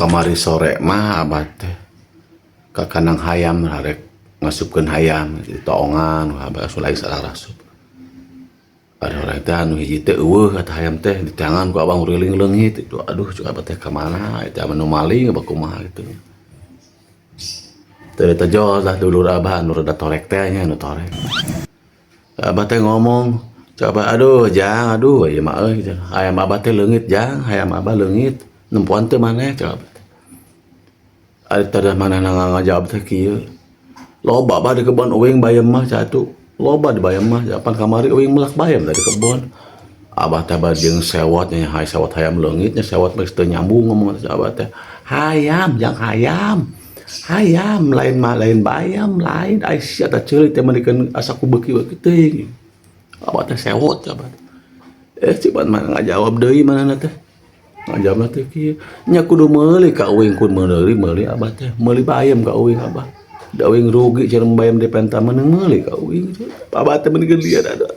Kamari sore mah Abah teh ka kandang hayam, rek ngasupkeun hayam di toongan. Abah asup salah rasup, ada orang teh anu hiji teh euweuh kata hayam teh diteangan ku abang uriling, leungit itu. Aduh, cek abah teh, ka mana itu anu maling apa kumaha gitu. Teu tejo lah dulur abah anu rada torek teh nya, anu torek. Abah teh ngomong, coba, "Aduh Jang, aduh, ieu mah euy, hayam abah teh leungit, Jang, hayam abah leungit, nempoan teu maneh?" Coba ari teh manehna ngajawab teh kieu, "Loba, Bah, di kebon uing bayam mah satu, loba di bayam mah. Japan kamari uing melak bayam dari kebon." Abah teh bade jeung sewot nya, hay sewot hayam leungit nya, sewot geus teu nyambung ngomong. Abah teh, "Hayam, Jang, hayam, hayam lain mah, lain bayam, lain. Ai sia teh ceuli teh meulikeun asa ku beuki-beuki teuing." Abah teh sewot. Abah eh coba mana ngajawab deui, mana teh ngajawab teh kieu nya, "Kudu meuli ka uing, kudu meuli, meuli abah teh meuli bayam ka uing. Abah da uing rugi cenah bayam di penta, meunang meuli ka uing." Abah teh mendingan lieur, aduh.